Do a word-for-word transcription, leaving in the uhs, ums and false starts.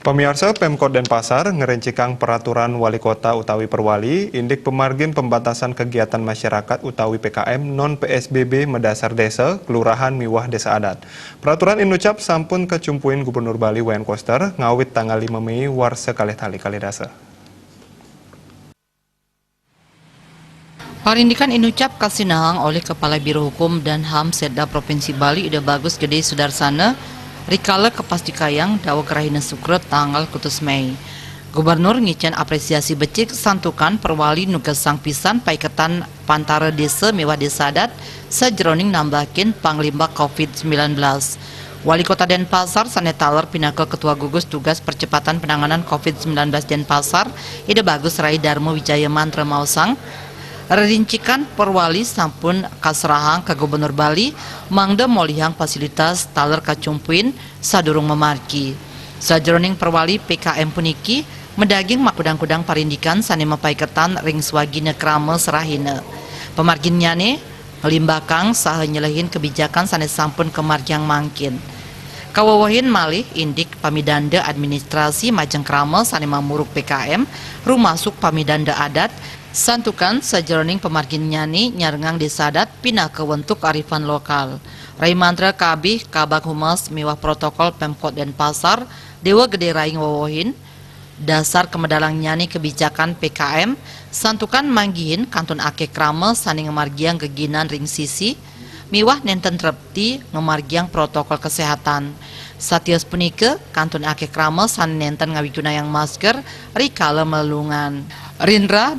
Pamiarsa, Pemkot Denpasar ngerincikang peraturan Wali Kota utawi Perwali indik pemargin pembatasan kegiatan masyarakat utawi P K M non P S B B madasar desa, kelurahan miwah desa adat. Peraturan inucap sampun kacumpuin Gubernur Bali Wayan Koster ngawit tanggal lima Mei warsa kalih tali kalih dasa. Parindikan inucap kasinahang oleh Kepala Biro Hukum dan HAM Setda Provinsi Bali Ida Bagus Gede Sudarsana rikala kapastikayang daweg rahina Sukra tanggal kutus Mei. Gubernur ngicen apresiasi becik santukan Perwali nugasang pisan paiketan pantara desa miwah desa adat sajeroning nambakin panglimbak covid sembilan belas. Wali Kota Denpasar sane taler pinaka Ketua Gugus Tugas Percepatan Penanganan covid sembilan belas Denpasar, Ida Bagus Rai Darmo Wijaya Mantra maosang, rerincikan Perwali sampun kaserahang ka Gubernur Bali mangda molihang fasilitas taler kacumpuin sadurung mamargi. Sajeroning Perwali P K M puniki madaging makudang-kudang parindikan sane mapaiketan ring swagina krama serahina. Pamarginnyane, nglimbakang saha nyelehin kebijakan sane sampun kamargiang mangkin. Kawewehin malih indik pamidanda administrasi majeng krama sane mamuruk P K M, rumasuk pamidanda adat, santukan sajeroning pamarginnyane nyarengang desa adat pinaka wentuk kearifan lokal. Rai Mantra kabih Kabag Humas miwah protokol Pemkot Denpasar, Dewa Gede Rai ngwewehin, dasar kamedalangnyané kebijakan P K M, santukan manggihin kantun akéh krama sané ngamargiang geginan ring sisi miwah nénten trepti ngamargiang protokol kesehatan. Satios punika, kantun akéh krama sané nénten ngawigunayang masker rikala malelungan. Rindra